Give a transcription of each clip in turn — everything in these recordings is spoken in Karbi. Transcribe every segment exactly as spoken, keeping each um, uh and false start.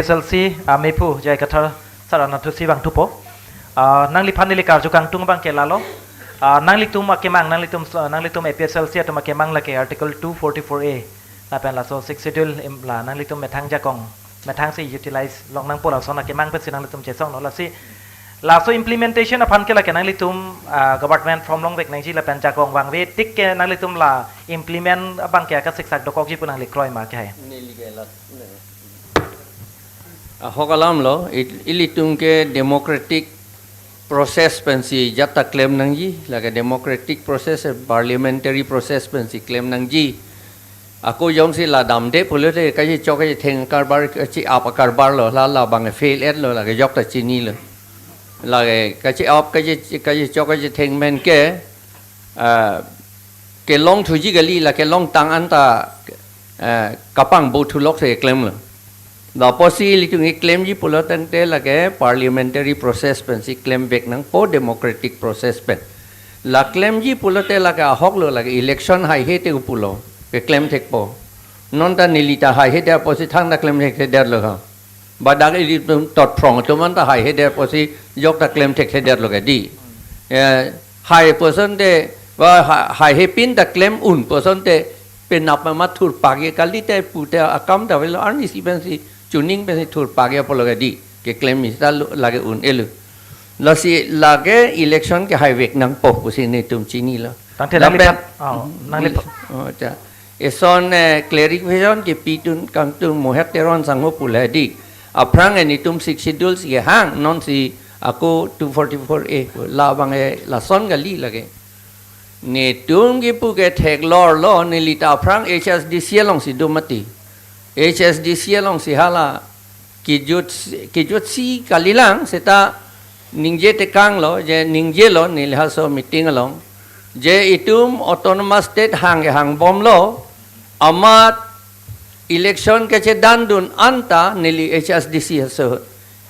APHLC amephu J I Kathar sir anatthu si vangthupo. Ah, nangliphan neli karju kangtung abang ke lalo. Ah, nanglitum akemang, nanglitum, nanglitum APHLC atum akemang lake Article two forty-four A lapen laso Sixth Schedule im-, la nanglitum methang jakong, methang si utilize longnangpo, lason akemang pensi nanglitum chesonglo. Lasi laso implementation aphan ke lake nanglitum, ah, government from longvek nangji lapen jakong vangve tik ke nanglitum la implement abang ke akasiksak dokokji pu nangli kroi ma ke hai? Neli ke la, ne. Ahok alamlo, il-, ilitum ke democratic process pensi jat ta klem nangji, lake democratic process, parliamentary process pensi klem nangji. Ako jongsi la damde pulote kachichok kachitheng karbar, kachi-ap akarbar lo, la labang fail-etlo, lake jok ta chinilo. Lake kachi-ap kachi, kachichok kachitheng pen ke, ah, kelong thuji kali, la kelongtang anta, eh, kapangbo thulok si klemlo. Lapusi ilitum keklemji pulo tangte lake parliamentary process pensi klemvek nangpo, democratic process pen. La klemji pulote lake ahoklo, lake election haihe te pulo, keklem thekpo. Non ta neli ta haihedet apotsi thangta klem thekthedetlo ha. Ba dak ilitum totphrong atum anta haihedet apotsi jok ta klem thekthedetlo ke di. Eh, hai pu asonte, ba ha-, haihepin ta klem un pu asonte, penap ma thurpakji kalite pute akam ta avelo, arnisi pensi chuning pensi thurpakji apotlo ke di, keklem isi ta lo, lake un-elo. Lasi lake election kehaivek nangpo pusi netum chinilo. Tangte lapen nangliphan, oh, nangliphan. Oh, acha. Eson, eh, clarification kepidun kangtung Mohek Teron sangho pu le di. Aphrang netum Sixth Schedule si kehang, non si ako two forty-four A pu, labang, eh, lason kali lake. Netum kipu ke theklorlo, neli ta aphrang HSDC alongsi do mati. HSDC alongsi hala kejut, kejutsi kalilang, seta ningje tekanglo, je ningjelo neli halaso meeting along, je itum autonomous state hang, hangbomlo, amat election kachedandun anta neli HSDC aso.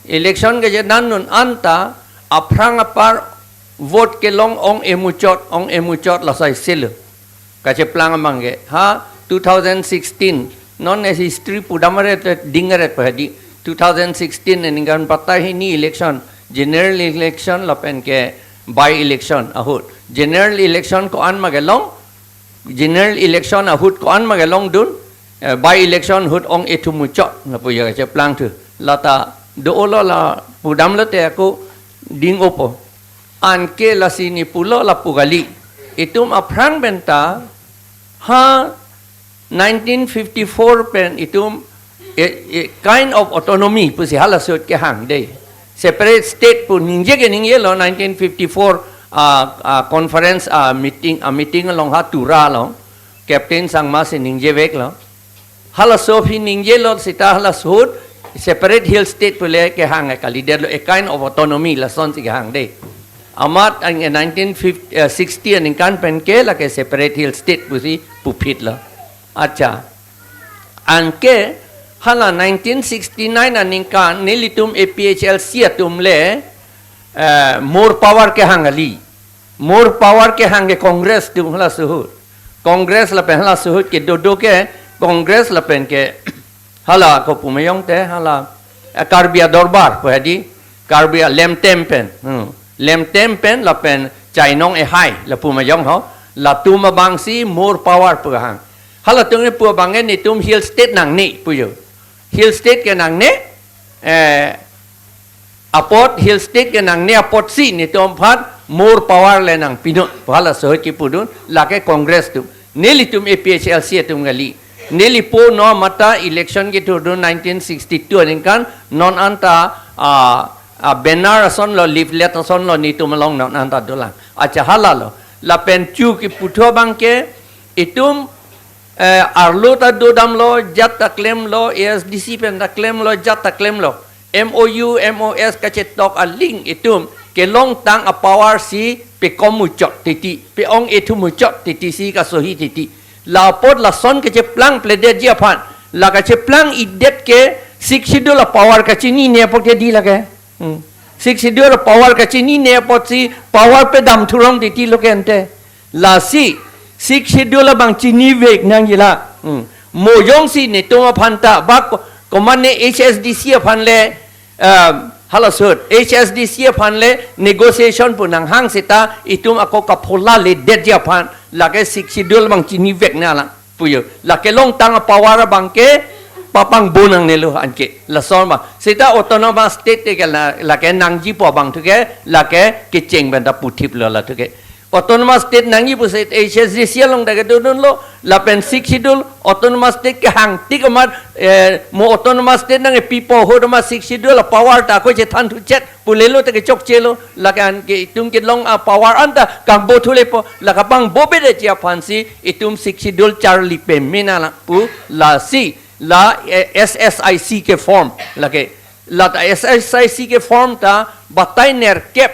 Election kachedandun anta aphrang apar vote kelong ong emuchot, ong emuchot lasai selo. Kacheplang amang ke. Ha, two thousand sixteen. Non isi history pudam aret, ding aret pa di. Two thousand sixteen aningkan patta hini election, general election lapen ke by election ahut. General election ko-an ma kelong, general election ahut ko-an ma kelongdun, eh, by election ahut ong ethu muchot, lapu ya kacheplang thu. Lata do-olo la pudamlote ako ding-opo. Anke lasi ne pulo lapu kali. Itum aphrang penta ha nineteen fifty-four pen itum a, a kind of autonomy pusi halaso ahut kehang de. Separate state pu ningje ke ningjelo nineteen fifty-four, ah, ah, conference, ah, meeting, ah, meeting along ha Tura along. Captain Sangma si ningjeveklo. Halaso aphi ningjelo seta halaso ahut separate hill state pu le kehang kalidetlo, a kind of autonomy lasonsi kehang de. Amat ang nineteen fifty, eh, sixty aningkan pen ke lake separate hill state pusi puphitlo. Acha. Anke hala nineteen sixty-nine aningkan nelitum APHLC atum le, eh, more power kehang kali. More power kehang ke Congress atum halaso ahut. Congress lapen halaso ahut kedo do ke Congress lapen ke hala kopu ma jongte hala, eh, Karbi Adorbar pu hadi, Karbi a-, Lemtem pen. Hmm. Lemtem pen lapen Chainong Ehai lapu ma jong ho. Latum abangsi more power pu hang. Halatum kipu abang ke netum hill state nangne pu jo. Hill state ke nangne, eh, apot hill state ke nangne apotsi netum aphan more power le nangpinon pu halaso ahut kipudun, lake Congress atum. Nelitum APHLC atum kali. Neli po no mata election kethurdun nineteen sixty-two aningkan non anta, ah, ah, banner asonlo, leaflet asonlo netum along non anta dolang. Acha halalo. Lapen chu kipu thu abang ke itum, eh, arlo ta dodamlo, jat ta klemlo, ASDC pen ta klemlo, jat ta klemlo. MOU, MOS kachetok aling itum kelongtang apower si pekom muchot titi, pe-ong ethu muchot titi si kasohi titi. Lapot lason kacheplang pledetji aphan, la kacheplang-idet ke Sixth Schedule apower kachinine apot ke di lake. Hmm. Sixth Schedule apower kachinine apotsi power pedam thurong titi lo ke ante. Lasi Sixth Schedule abang chinivek nangji la. Hmm. Mo jongsi netum aphan ta ba ko-, Komat ne H S D C aphan le, um, halaso ahut, H S D C aphan le negotiation pu nanghang seta itum ako kaphola le detji aphan, lake Sixth Schedule abang chinivek nanglang pu jo. Lake longtang a-power abang ke papangbo nangnelo anke. Lason ma. Seta autonomous state te ke la, lake nangjipo abang thu ke, lake kecheng pen ta puthiplo la thu ke. Autonomous state nangji pusi H S D C along ta kedodunlo, lapen Sixth Schedule autonomous state kehang tik amat, eh, mo autonomous state nangkepipo ahut amat Sixth Schedule a-power ta ako chethan thuchet pu lelo ta kechokchelo, lake anke itum kelong a-power anta kangbo thulepo, lake pangbobe detji aphansi itum Sixth Schedule charli peme nanglang pu lasi, la, eh, S S I C ke-form, lake, la ta S S I C ke-form ta batai nerkep,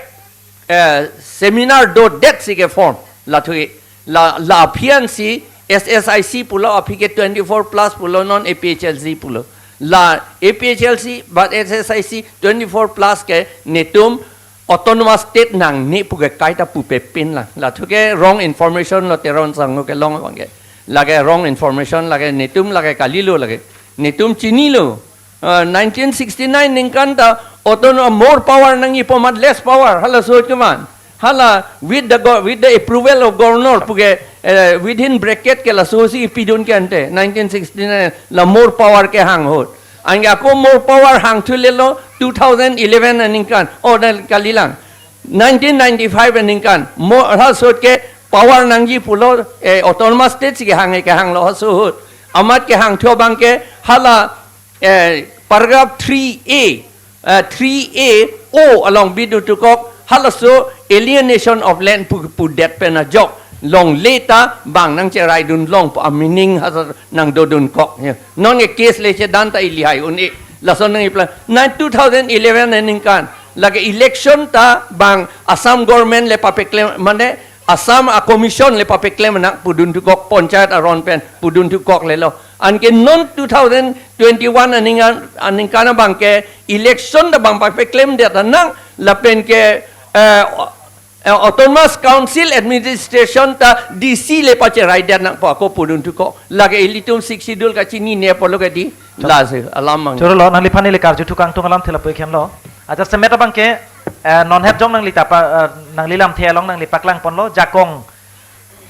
eh, seminar dodetsi ke-form. La thu ke, la, la aphi ansi S S I C pulo, aphi ke twenty-four plus pulo, non A P H L C pulo. La A P H L C, but S S I C twenty-four plus ke netum autonomous state nangne pu ke kaita pupe pinlang. La thu ke wrong information lo Teron sangho kelong abang ke. Lake wrong information, lake netum lake kalilo lake. Netum chinilo. Uh, nineteen sixty-nine aningkan ta autonomous more power nangjipo amat less power. Halaso ahut keman. Hala with the go-, with the approval of governor pu ke, eh, within bracket ke laso si pidun ke ante. Nineteen sixty-nine la more power kehang ahut. Anke ako more power hang thulelo two thousand eleven aningkan. Oh, dan kalilang. Nineteen ninety-five aningkan. Mo-, halaso ahut ke power nangji pulo, eh, autonomous state si kehang, eh, kehanglo halaso ahut. Amat kehang thu abang ke hala, eh, paragraph three A, eh, three A O along bidun thukok, halaso alienation of land pu, pudet pen ajok longle ta bang nangcheraidun long pu a-meaning halaso nangdodunkok. Ya. Non ke case le chedan ta ili hai un-e. Lason nangkeplang. Nine two thousand eleven aningkan lake election ta bang Assam government le papeklem, mane Assam a-commission le papeklem nang pudun thukok, panchayat aron pen pudun thukok lelo. Anke non two thousand twenty-one aningkan, aningkan abang ke election ta bang papeklemdet nang, lapen ke, eh, o-, eh, Autonomous Council Administration ta D C le pacheraidet nangpo ako pudun thukok. Lake ilitum Sixth Schedule kachinine apotlo ke di. Lasi alam mang. Choro lo, nangliphan neli karju thu kangtung alamthe lapu-ik hemlo. Ajasemet abang ke, eh, non het jong nangli ta pa, eh, nangli lamthe along nangli paklangponlo, jakong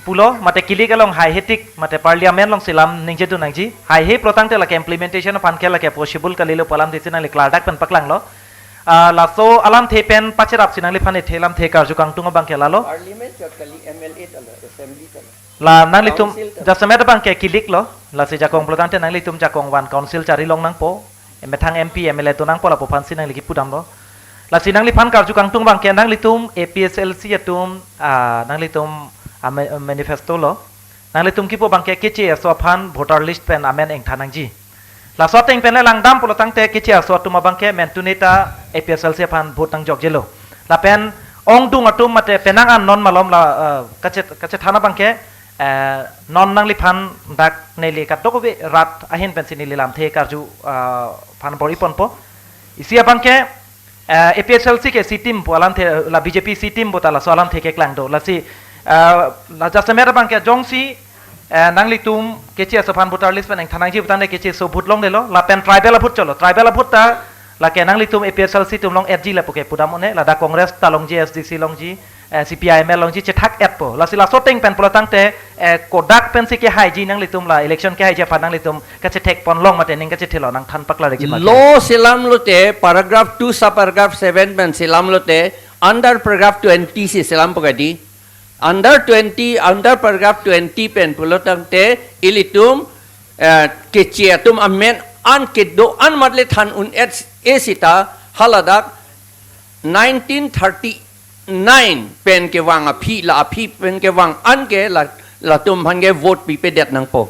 pulo, mate kilik along haihe tik, mate parliament alongsi lam ningjedun nangji. Haihe pulo tangte lake implementation aphan ke lake possible kalilo pu alamthe si nangli klardak pen paklanglo. Ah, laso alamthe pen pacherapsi nangliphan ethe lamthe karju kangtung abang ke lalo. Parliament chot kali, M L A talo, assembly talo. La nanglitum, council talo. Jasemet abang ke kilik lo, lasi jakong pulo tangte nanglitum jakong van council chari long nangpo, emethang M P, M L A do nangpo lapu aphansi nangli kipudamlo. Lasi nangliphan karju kangtung abang ke nanglitum A P H L C atum, ah, nanglitum a-, ma-, manifesto lo. Nanglitum kipu abang ke Keche aso aphan voter list pen amen engthan nangji. Laso ateng pen le langdam pulo tangte Keche aso atum abang ke mentune ta A P H L C aphan vote nangjokjelo. Lapen ongdung atum mate penang an non malom la, eh, kachet-, kachethan abang ke, eh, non nangliphan dak neli kadokave rat ahin pensi neli lamthe karju, eh, aphan bor-iponpo. Isi abang ke, eh, A P H L C ke C team pu alamthe, la B J P C team pu ta laso alamthe keklang do. Lasi, eh, la jasemet abang ke jongsi, eh, nanglitum Keche aso aphan voter list pen engthan nangji pu tangte Keche aso vote longdelo, lapen tribal a-vote cholo. Tribal a-vote ta lake nanglitum A P H L C atum long-etji lapu ke pudam un-e, ladak Congress ta longji, S D C longji, eh, C P I M L longji chethak-etpo. Lasi laso ateng pen pulo tangte, eh, kodak pensi kehaiji nanglitum la election kehaiji aphan nanglitum kachethekpon long mate ning kachethelo nangthan paklarikji ma. Law selam lote paragraph two subparagraph seven pen selam lote under paragraph twenty si selampo ke di. Under twenty, under paragraph twenty pen pulo tangte ilitum, eh, Keche atum amen an kedo-an amat le than un-e seta haladak nineteen thirty-nine pen kevang aphi, la aphi pen kevang an ke la, latum aphan ke vote pipedet nangpo.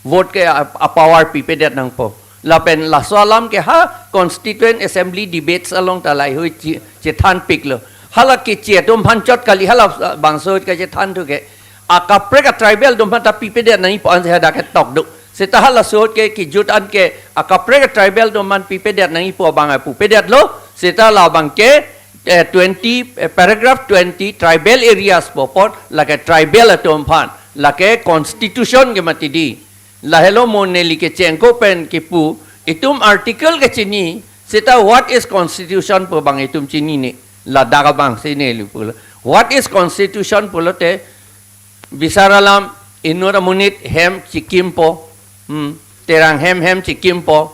Vote ke a, a-power pipedet nangpo. Lapen laso alam ke ha Constituent Assembly debates along ta laheihui che-, chethanpiklo. Hala Keche atum aphan chot kali, hala bangso ahut kachethan thu ke. Akaprek a-tribal atum aphan ta pipedet nangjipo ansi hadak ketok do. Seta halaso ahut ke kejut an ke akaprek a-tribal atum aphan pipedet nangjipo abang pupedetlo. Seta labang ke, eh, twenty, eh, paragraph twenty tribal areas pu apot lake tribal atum aphan, lake constitution ke mati di. Lahelo mo neli kechengko pen kipu, Itum article ke chini, seta what is constitution pu abang itum chinine. Ladak abang si neli pulo. What is constitution pulote, bisar alam inut amonit hem chikimpo. Hmm. Terang hem hem chikimpo.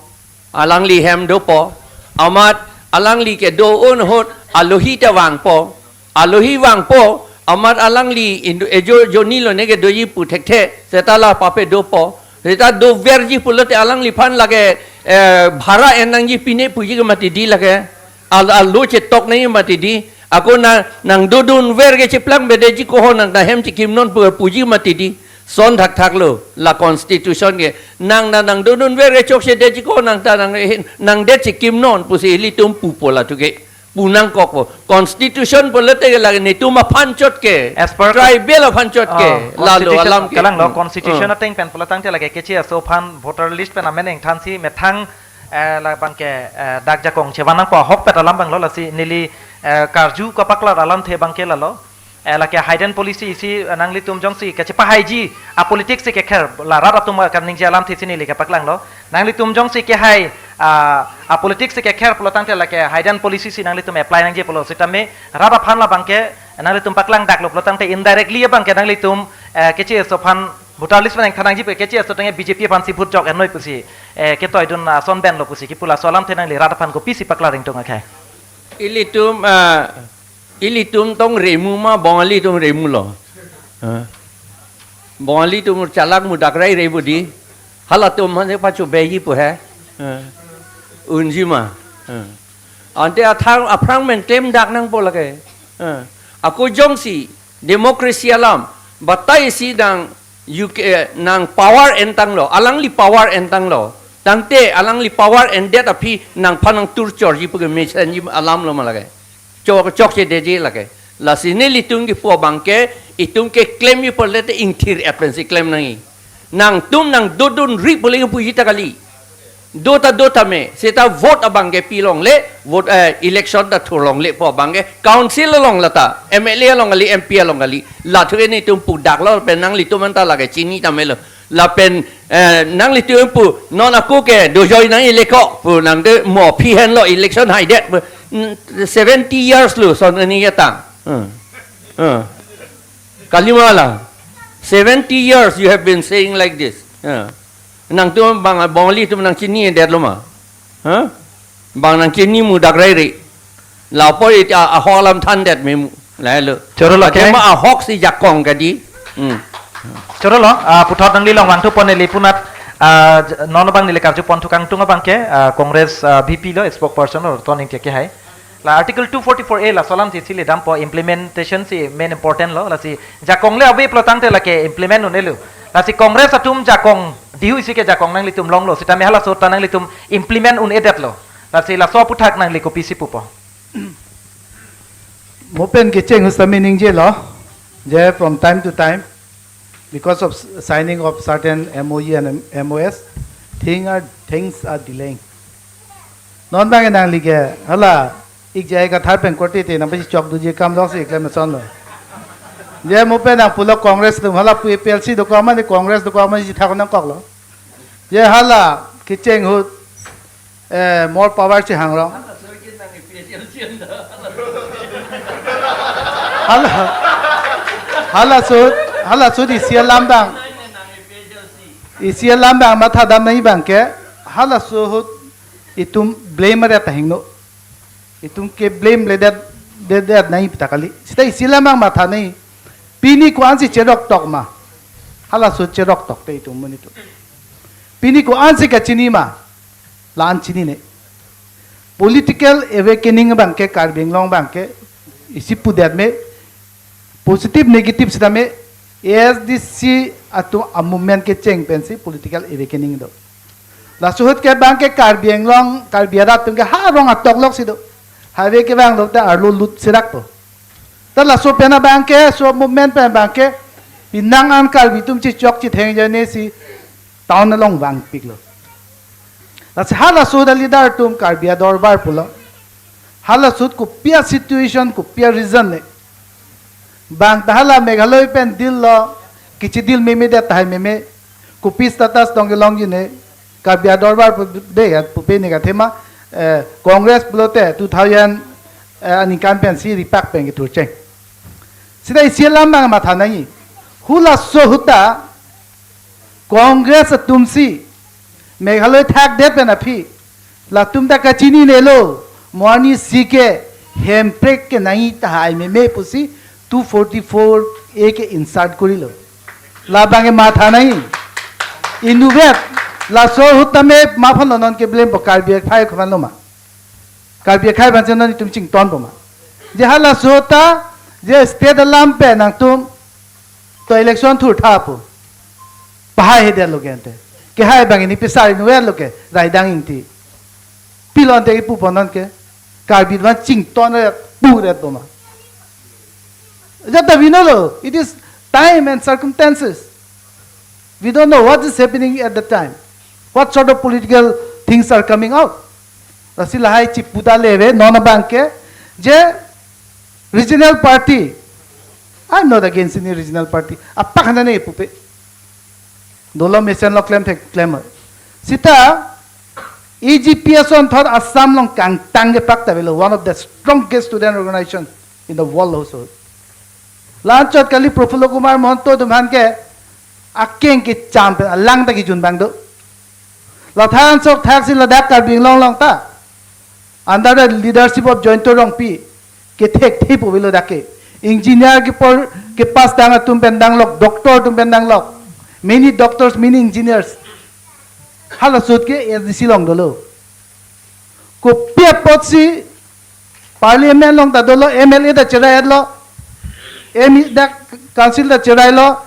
Alangli hem dopo. Amat alangli kedo-an ahut alohi ta vangpo. Alohi vangpo, amat alangli indu ejo joni lone kedoji pu thekthe, seta la pape dopo. Seta doverji pulote alangliphan lake, eh, bhara en nangji pine puji ke mati di lake. Al-, alo chetok nangji mati di. Ako na, nang dodunver ke cheplang bedeji koho nang ta hem chikimnon pu puji mati di. Lason thakthak lo, la constitution ke. Nang na nang dodunver ke chokchedeji koho nang ta nang, nang det chikimnon pusi ilitum pupo latum ke. Pu nangkokpo. Constitution pulote lake netum aphan chot ke. As per tribal aphan chot ke. Oh, lalo constitution, alam ke. Kalang lo, hmm, constitution, hmm, ateng pen pulo tangte lake keche aso aphan voter list pen amen engthansi methang, eh, labang ke, eh, dak jakong chevan nangpo ahokpet alam abang lo, lasi neli, eh, karju kapaklar alamthe abang ke lalo. Eh, lake hidden policy isi, eh, nanglitum jongsi kachepahaiji, a politics si kekher, la rat atum kaningje alamthe si neli kepaklang lo. Nanglitum jongsi kehai, ah, a politics si kekher pulo tangte lake hidden policy si nanglitum apply nangji pulo. Sitame rat aphan labang ke nanglitum paklang dak lo pulo tangte indirectly abang ke nanglitum, eh, keche aso aphan voter list pen engthan nangji pu keche aso tangte B J P aphansi vote jok ennoi pusi, eh, ketoidun ason pen lo pusi kipu, laso alamthe nangli rat aphan kopisi paklar ingtung akhai. Ilitum, ah, ilitum tong remu ma, Bongali atum remu lo. Ha? Bongali atum chalak mudak rai rai budi. Halatum mane pacho beji pu he. Ha? Unji ma. Ha? Ante athang aphrang men klem dak nangpo lake. Ha? Ako jongsi democracy alam, batai si nang U K, eh, nang power entang lo, alangli power entang lo. Tangte alangli power endet aphi nangphan nang torture ji pu ke mesenji alam lo ma lake. Chok, chokchedeji lake. Lasi nelitum kipu abang ke, itum keklemji pulote ingthir-et pensi klem nangji. Nangtum nang dodunri pule puji ta kali. Do ta do tame, seta vote abang ke pilongle, vote, eh, election ta thurlongle pu abang ke, council along lata, M L A along kali, M P along kali, latum ke netum pu dak lo, pen nanglitum anta lake chini tame lo. Lapen, eh, nanglitum pu, non ako ke, dojoi nang ileko, pu nang de mo aphi henlo election haidet, pu, mm, seventy years lo, son ani yatang. Hmm. Hmm. Kalima la, seventy years you have been saying like this. Hmm. Nangtum bang Bongali atum nang chini det lo ma. Ha? Bang nang chini mudak rai ri. Lapu iti a, ahok alam thandet memu. Lahelo. Choro lo ke? Ajema ahok si jakong kadi. Hmm. Choro lo, ah, puthot nangli longvang thupon neli punat, ah, j-, non abang neli karjupon thukangtung abang ke, ah, Congress, ah, V P lo, spokesperson lo, Ratan Ingti kehai. La Article two forty-four A laso alam si chili dampo, implementation si main important lo, lasi jakong le ave pulo tangte lake implement un-elo. Lasi Congress atum jakong dihui si ke jakong nanglitum longlo, sitame halaso ta nanglitum implement un-edet lo. Lasi laso aphuthak nangli kopisi pupo? Mo pen kecheng ahut sami ningje lo, je from time to time, because of s-, signing of certain M O U and M-, M O S, thing are, things are delaying. Non bang nangli ke, hala, ik jai ka thar pen korte te, nang pasi chok duje kam dok si klem son lo. Je mo pen nang pulo Congress atum, hala pu A P H L C dokok ma ni Congress dokok ma ni thak nangkok lo. Je hala, kecheng ahut, eh, more power si hangrong. Hala, halaso ahut, halaso ahut isi alam abang. Isi alam abang mathadam nangji abang ke, halaso ahut itum blame re ta hingno. Itum ke blame le det, det, det nangji pu ta kali. Seta isi alam abang matha nangji. Pini ko-ansi cheroktok ma. Halaso ahut cheroktok te itum monit atum. Pini ko-ansi kachini ma. La-an chinine. Political awakening abang ke Karbi Anglong abang ke isi pudet me, positive negative sitame A S D C atum a-movement kecheng pensi political awakening do. Laso ahut ke abang ke Karbi Anglong, Karbi arat atum ke ha rong atok lok si do. Highway kevang lo ta arlo lut sirak po. Ta laso pen abang ke, so movement pen abang ke, pinang an Karbi atum chichok chitheng jane si town along vangpik lo. Lasi halaso ahut a-leader atum Karbi Adorbar pulo. Halaso ahut kopi a-situation, kopi a-reason ne. Bang ta hala Meghalaya pen deal lo, kechi deal meme det tahai meme. Kopi status dong kelongji ne. Karbi Adorbar pu de ya pupe ne kathema, eh, Congress pulote two thousand, eh, aningkan pensi ripak pen kethur cheng. Sita isi alam abang matha nangji. Halaso ahut ta Congress atumsi Meghalaya thakdet pen aphi latum ta kachininelo, mo arnisi ke hemprek ke nangji tahai meme pusi two forty-four A ke insert korilo. Labang ke matha nangji. Inutvet, laso ahut tame ma aphan lo non ke blame po, Karbi akhai aphan lo ma? Karbi akhai aphan si non itum chingtonpo ma? Je halaso ahut ta, je state alam pen nangtum to election thurtha pu pahai hedet lo ke ante. Kehai abang ini pisar inutvet lo ke, Raidang Ingti. Pilon te ipu ponon ke, Karbi aphan chingtonre puret po ma? Jata we know lo, it is time and circumstances. We don't know what is happening at the time. What sort of political things are coming out. Lasi lahai chiputa leve, non abang ke, je regional party. I'm not against any regional party. Apak hana ne pupe. Dolo mesen lo klem thek klem. Sita E G P asonthot Assam along kangtang ke pak ta avelo, one of the strongest student organization in the world also. La-anchot kali Prafulla Kumar Mahanta atum aphan ke akeng kecham pen alang ta kejun abang do. La than sok thak si ladak Karbi Anglong along ta under the leadership of Jayanta Rongpi, kethek thep avelo dak ke. Engineer kepor, kepass tang atum pen danglok, doctor atum pen danglok. Many doctors, many engineers. Halaso ahut ke A S D C along dolo. Kopi apotsi parliament along ta dolo, M L A ta cherai lo, M E dak council ta cherai lo,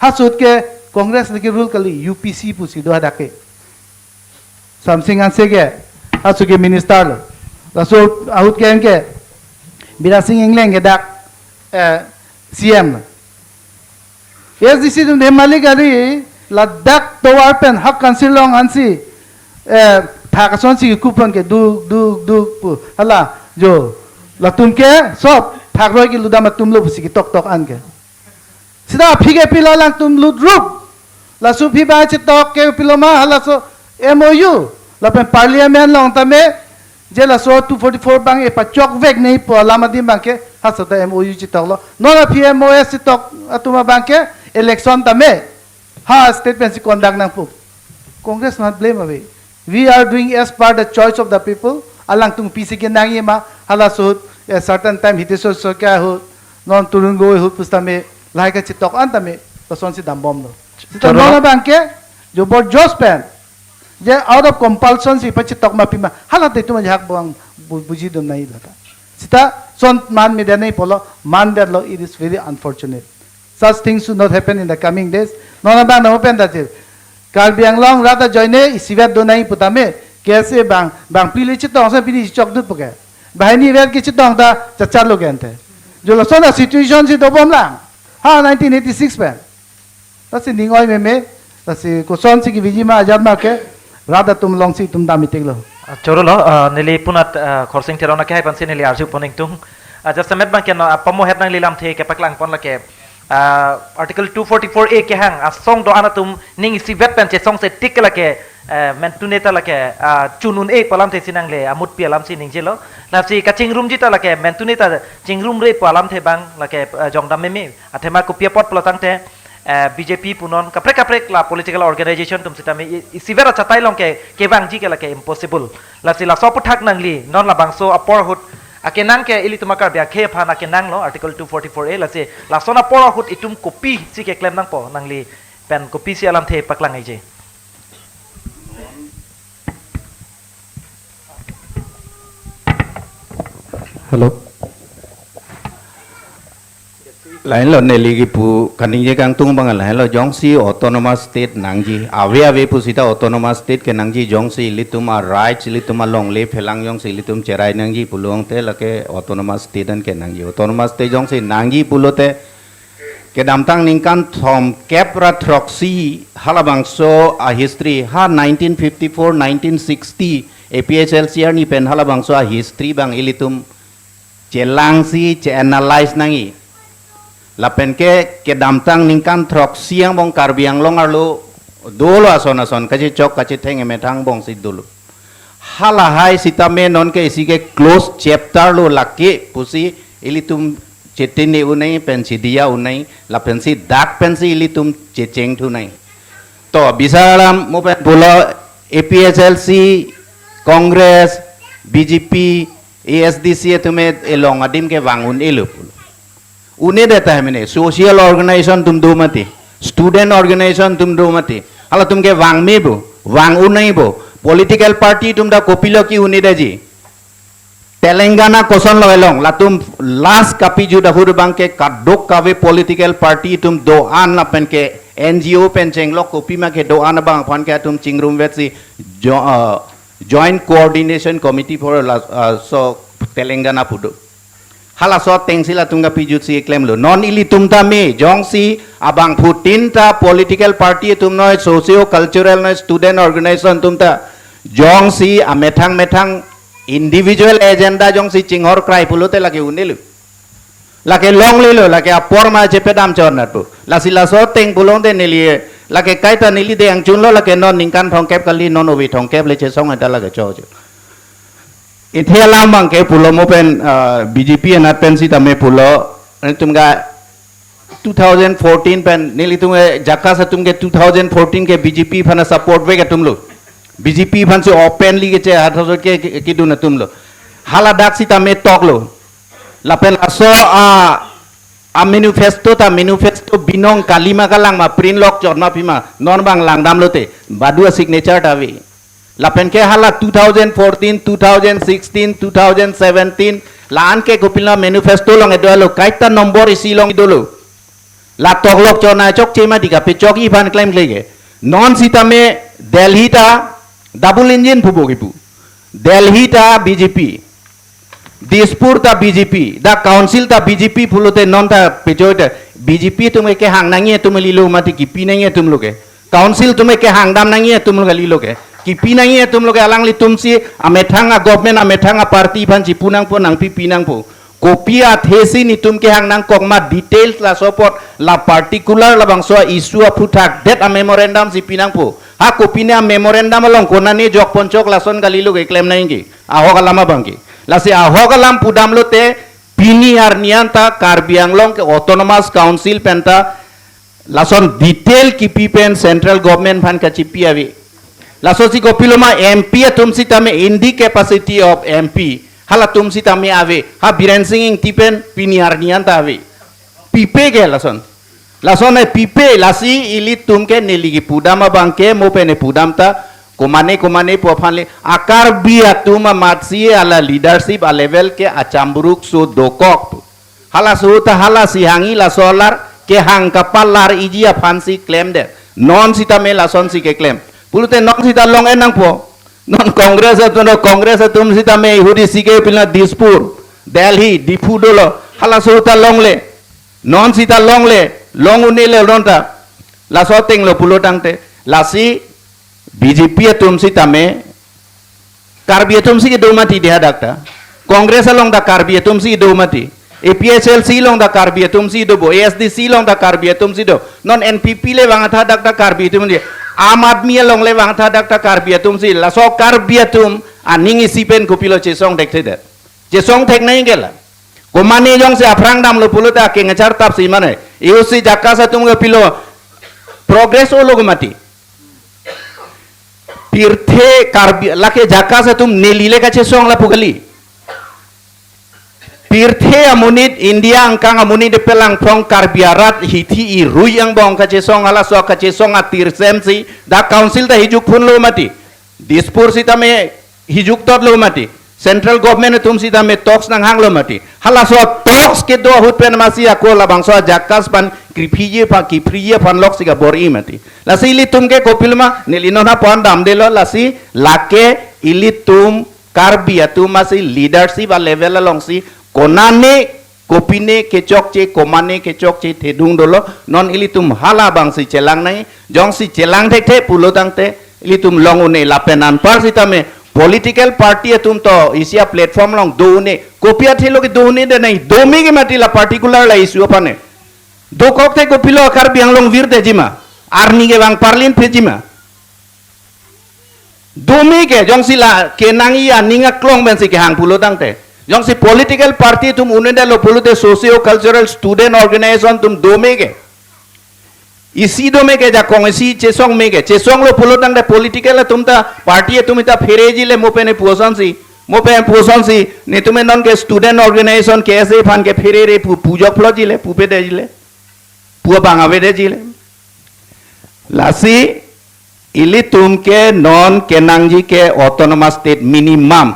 halaso ahut ke Congress lagi rule kali, U P C pusi do hadak ke. Samsing Hanse ke, halaso ke minister lo. Laso ahut ke anke, Bidya Sing Engleng ke dak, eh, C M lo. A S D C atum dhemali gari, ladak tovar pen ha council along ansi, eh, thak asonsi kupon ke duk, duk, duk pu. Hala, jo, latum ke, sob, thakroi kelutdam atum lo pusi ketok tok an ke. Sita aphi ke pilo alangtum lutrup. Laso aphi abang chetok ke pilo ma, halaso M O U. Lapen parliament along tame, je laso two forty-four abang epachok vek nangji pu alam adim abang ke, halaso ta M O U chetok lo. Non aphi M O S chetok atum abang ke, election tame ha state pensi conduct nangpo. Congress not blame ave. We are doing as per the choice of the people. Alangtum pisi ke nangji ma, halaso ahut, a certain time Hitesh Saikia ahut, non Tarun Gogoi ahut pusitame, lahai kachetok an tame, lasonsi dambomlo. Sita Choro non lo. Abang ke, jo borjos pen, je out of compulsion si pachetok ma pima, hala te itum ajahak abang bu-, bujidun nangji lata. Sita son man medan nangji pulo, mandetlo, it is very unfortunate. Such things should not happen in the coming days. Non abang namo pen ta chir. Karbi Anglong rat ajoine isivet do nangji putame, K S A abang, bang pili chetong sa pini chokdut puke. Banghini vet kechetong ta chacharlo ke ante. Jo lason a-situation si dobom lang. Ha nineteen eighty-six pen. Lasi ning oi meme, lasi kosonsi keviji ma ajat ma ke, rat atum alongsi itum dam itik lo. Ah, choro lo, ah, neli punat, ah, Khorsing Teron akehai aphansi neli arjupon ingtung. Ah, jasemet abang ke non, ah, pamohet nangli lamthe kepaklang pon lake. Ah, Article two forty-four A kehang, asong do-an atum ning isivet pen chesong se tik lake, eh, mentune ta lake, ah, chun un-e pu alamthe si nangle, amutpi alamsi ningjelo. Lasi kachingrumji ta lake, mentune ta chingrumre pu alamthe abang lake, eh, jongdam meme. Athema kopi apot pulo tangte, eh, B J P punon kaprek kaprek la political organization atum sitame i-, isivet achatai along ke kevangji ke lake impossible. Lasi laso aphuthak nangli non labangso apor ahut akenang ke ilitum a-Karbi akhei aphan akenang lo Article two forty-four A, lasi lason apor ahut itum kopisi keklem nangpo, nangli pen kopisi alamthe paklang aije. Hello. Lahenlo neli kipu kaningje kangtung abang lahenlo, jongsi autonomous state nangji, ave ave pusita autonomous state ke nangji, jongsi ilitum a-rights, ilitum alongle phelang jongsi ilitum cherai nangji pulo tangte lake autonomous state an ke nangji. Autonomous state jongsi nangji pulote kedamtang ningkan thomkep ra throksi halabangso a-history, ha nineteen fifty-four, nineteen sixty, A P H L C arni pen halabangso a-history abang ilitum chelangsi che-analyze nangji. Lapen ke kedamtang ningkan throksi angbong Karbi Anglong arlo Dolo ason ason, kachechok kachetheng emethang bongsi dolo. Halahai sitame nonke isi ke close chapter lo lake pusi ilitum chetine unai pen chediya unai lapensi dak pensi ilitum checheng thunai. To, bisar alam mo pen pulo A P H L C, Congress, B J P, A S D C atum e-, elong adim ke vang un-elo pulo. Une-det tahai mene, social organization atum do mati, student organization atum do mati. Halatum ke vang me bo, vang unai bo. Political party atum ta kopilo ke-un-edetji. Telangana kosonlo elong, latum last kapijut ahut abang ke kadokave political party atum do-an lapen ke N G O pen chenglok kopima kedo-an abang aphan ke atum chingrumvetsi jo-, uh, Joint Coordination Committee for la-, uh, so Telangana pu do. Halaso atengsi latum kapijutsi klemlo. Non ilitum tame, jongsi abangphutin ta political party atum noi, socio cultural noi, student organization atum ta, jongsi amethang methang individual agenda jongsi chinghor krai pulote lake un-elo. Lake longlelo, lake apor ma chepedam chornat pu. Lasi laso ateng pulote neli, lake kaita neli de angchunlo, lake non ningkan thomkep kali, non ove thomkep le chesong eta lake chocho. Ithe alam abang ke pulo mo pen, ah, B J P anat pen sitame pulo, ilitum ke two thousand fourteen pen, nelitum ke JACAS atum ke two thousand fourteen ke B J P aphan support vek atumlo. B J P aphansi openly keche hathaso ke, ke, kedun atumlo. Haladak sitame toklo. Lapen laso a, a manifesto ta, manifesto binong kalima kalang ma, print lok chot ma pima, non abang langdamlote, badu a-signature ta ave. Lapen ke hala two thousand fourteen, two thousand sixteen, two thousand seventeen, la-an ke kopilo manifesto along kedo-lo, kaita number isi along dolo. La toklok chona chokche mati kapechokji aphan klemkle ke. Non sitame Delhi ta double engine pubo kipu. Delhi ta B J P. Dispur ta B J P. Dak council ta B J P pulote non ta pejoite B J P atum ke kehang nangji atum kalilo mati, kipi nangji atumlo ke. Council atum ke kehangdam nangji atumlo kalilo ke. Kipi nangji atumlo ke, alanglitumsi amethang a-government, amethang a-party aphan chipu nangpo, nangpipi nangpo. Kopi athesi netum kehang nangkok ma, details laso apot, la particular labangso issue aphuthak det a-memorandum si pi nangpo. Ha kopine a-memorandum along konane jokponchok lason kalilo ke klem nangji. Ahok alam abang ke. Lasi ahok alam pudamlote pini arni anta Karbi Anglong ke Autonomous Council penta lason detail kipi pen central government aphan kachipi ave. Lasosi kopiloma M P atum sitame in the capacity of M P, halatum sitame ave. Ha Biren Singh Ingti pen pini arni anta ave. Pipe ke lason. Lason e pipe, lasi ilitum ke neli kipudam abang ke mo pen epudam ta, komane komane pu aphan le, a-Karbi atum amatsi hala leadership a-level ke achamburuk so dokok. Halaso ta halasi hangji, laso alar kehang kapalarji aphansi klemdet. Non sitame lasonsi keklem. Pulote non sita long-en nangpo. Non Congress atum, Congress atum sitame ahut isi ke pilna Dispur, Delhi, Diphu dolo. Halaso ta longle. Non sita longle, long un-elo non ta. Laso atenglo pulo tangte. Lasi B J P atum sitame Karbi atumsi kedo mati de hadak ta. Congress along ta Karbi atumsi kedo mati. A P H L C along ta Karbi atumsi do bo. A S D C along ta Karbi atumsi do. Non N P P le vangtha dak ta Karbi atumsi. Aam Aadmi along le vangtha dak ta Karbi atumsi. Laso Karbi atum aning isi pen kopilo chesong thekthedet. Chesong thek nangji ke la. Komane jongsi aphrang damlo pulote akeng achartapsi mane. Isi JACAS atum kopilo progress olo ke mati. Pirthe Karbi, lake JACAS atum neli le kachesong lapu kali. Pirthe amonit, India angkang amonit de pelangphrong Karbi arat hithi irui angbong kachesong, halaso kachesong atirsemsi dak council ta hijuk phunlo mati. Dispur sitame hijuk totlo mati. Central government atum sitame talks nanghanglo mati. Halaso talks kedo ahut pen masi ako labangso JACAS aphan kiphiji aphan, kiphiji aphan loksi kabor-i mati. Lasi ilitum ke kopiloma, neli non apon damdelo, lasi lake ilitum Karbi atum masi leadership a-level alongsi konane kopine kechokche, komane kechokche thedung dolo, non ilitum hala abangsi chelang nangji, jongsi chelang thekthe pulo tangte, ilitum long un-e lapen anpar sitame, political party atum to isi a-platform along do un-e, kopi athelo kedo un-edet nangji, do me ke mati la particular la issue aphan e. Dokok te kopilo Karbi Anglong virdetji ma. Arni ke bang parlin pejima. Dome ke, jongsi la kenangji aning aklong pensi kehang pulo tangte, jongsi political party atum un-edetlo pulote socio cultural student organization atum dome ke. Isi dome ke, jakong isi chesong me ke. Chesonglo pulo tangte political atum ta, party atum ta pherejile mo pen e pu asonsi. Mo pen pu asonsi, netum non ke student organization K S A aphan ke pherere pu, pujok phlotjile, pupedejile. Pu abang avedejile. Lasi ilitum ke non kenangji ke autonomous state minimum.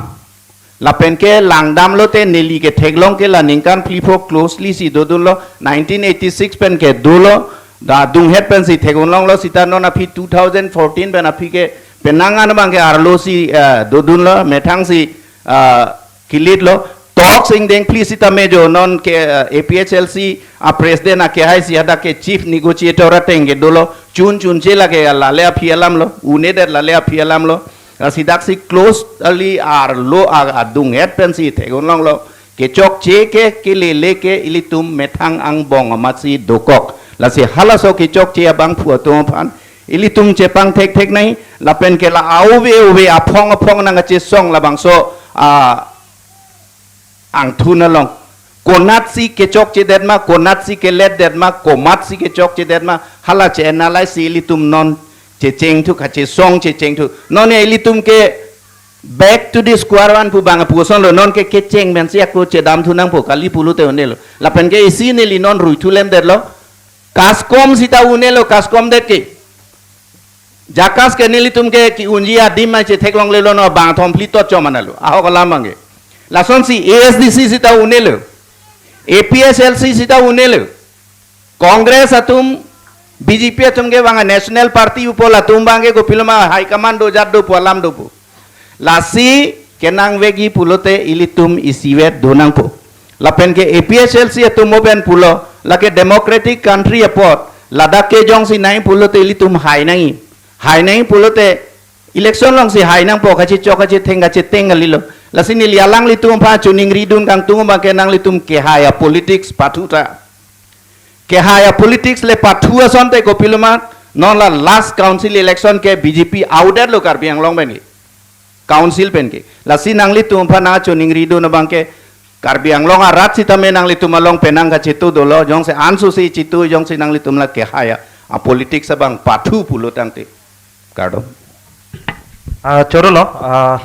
Lapen ke langdamlote neli ke theklong ke la ningkan phli pho closely si dodunlo, nineteen eighty-six pen ke dolo, da adunghet pensi theklonglo sita non aphi two thousand fourteen pen aphi ke penang an abang ke arlo si, eh, dodunlo, methang si, eh, kilitlo. Tok sing dengphli sitame jo non ke, eh, A P H L C a president akehai si hadak ke chief negotiator ateng ke dolo, chun chunche lake lale aphi alamlo, un-edet lale aphi alamlo. Lasi daksi close ali arlo a-, adunghet pensi theklonglo. Kechokche ke, kelele ke ilitum methang angbong amatsi dokok. Lasi halaso kechokche abangphu atum aphan ilitum chepangthekthek nangji, lapen ke la auve uve aphong aphong nangkachesong labangso, ah, angthun along. Konatsi kechokchedet ma, konatsi keletdet ma, komatsi kechokchedet ma, hala che-analyze si ilitum non chechengthu, kachesong chechengthu. Non ya ilitum ke back to the square one pu bang pu asonlo, non ke kecheng pensi ako chedamthu nangpo, kali pulote un-elo. Lapen ke isi neli non ruithu lemdetlo. KASCOM sita un-elo, KASCOM det ke. JACAS ke nelitum ke ke-unji adim ma chetheklonglelo no, bang thom phli tot chomanalo. Ahok alam abang ke. Lasonsi A S D C sita un-elo. A P H L C sita un-elo. Congress atum, B J P atum ke bang national party upo, latum abang ke kopiloma high command dojat dopo, alam dopo. Lasi kenangvekji pulote ilitum isivet do nangpo. Lapen ke A P H L C atum mo pen pulo, lake democratic country apot, ladak ke jongsi nangji pulote ilitum hai nangji. Hai nangji pulote election alongsi hai nangpo, kachechok kachetheng kacheteng kalilo. Lasi neli alanglitum aphan choningridun kangtung abang ke nanglitum kehai apolitics pathu tha. Kehai apolitics le pathu asonte kopiloma, non la last council election ke B J P audetlo Karbi Anglong pen ke. Council pen ke. Lasi nanglitum aphan nangchoningridun abang ke Karbi Anglong arat sitame nanglitum along penang kachitu dolo, jongsi ansu si chitu, jongsi nanglitum la kehai apolitics abang pathu pulo tangte. Kardom. Ah, chorolo, ah,